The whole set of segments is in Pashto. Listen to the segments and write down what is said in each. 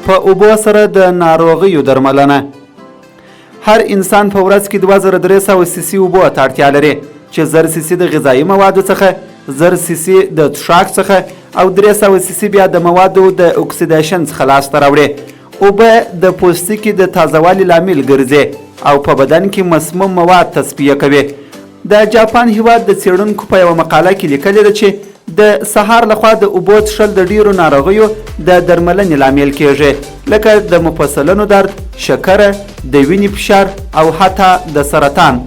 په اوبو سره د ناروغیو درملنه. هر انسان په ورځ کې 2300 سي سي اوبو ته اړتیا لري، چې 1000 سي سي د غذایي موادو څخه، 1000 سي سي د څښاک څخه او 300 سي سي بیا د موادو د اکسیدیشن څخه لاسته راوړي. اوبه د پوستکي د تازهوالي لامل ګرځي او په بدن کې مسموم مواد تصفیه کوي. د جاپان هیواد د څېړونکو په یوه مقاله کې لیکلې ده چې د سهار لخوا د اوبو څښل د ډیرو ناروغیو د درملنې لامل کیږي، لکه د مفصلونو درد، شکره، د وینې فشار او حتی د سرطان.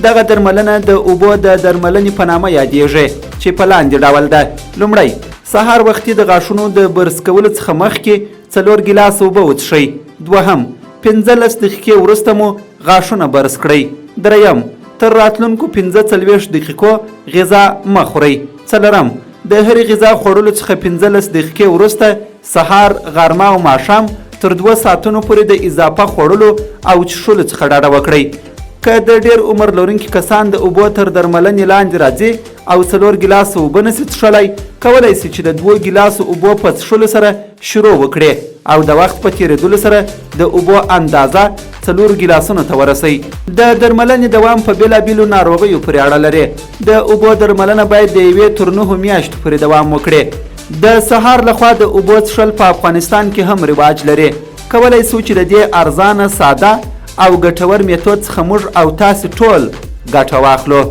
دغه درملنه د اوبو د درملنې په نامه یادیږي چې په لاندې ډول ده. لومړی، سهار وختي د غاښونو د برس کولو څخه مخکې 4 ګیلاسه اوبه وڅښئ. دوهم، 15 دقیقې وروسته مو غاښونه برس کړئ. دریم، تر راتلونکو 45 دقیقو غذا مه خورئ. څلورم، د هرې غذا خوړلو څخه 15 دقیقې وروسته سهار، غرمه او ماښام تر 2 ساعتونو پورې د اضافه خوړلو او څښلو څخه ډډه وکړئ. که د ډېر عمر لرونکي کسان د اوبو تر درملنې لاندې راځي او 4 ګیلاسه اوبه نسي څښلی، کولی سي چې د 2 ګیلاسو اوبو په څښلو سره شروع وکړي او د وخت په تېرېدلو سره د اوبو اندازه 4 ګیلاسونو ته ورسئ. د درملنې دوام په بېلابېلو ناروغیو پورې اړه لري. د اوبو درملنه باید د 1 تر 9 میاشتو پورې دوام وکړي. د سهار لخوا د اوبو څښل په افغانستان کې هم رواج لري. کولی سو چې د دې ارزانه، ساده او ګټور میتود څخه موږ او تاسې ټول ګټه واخلو.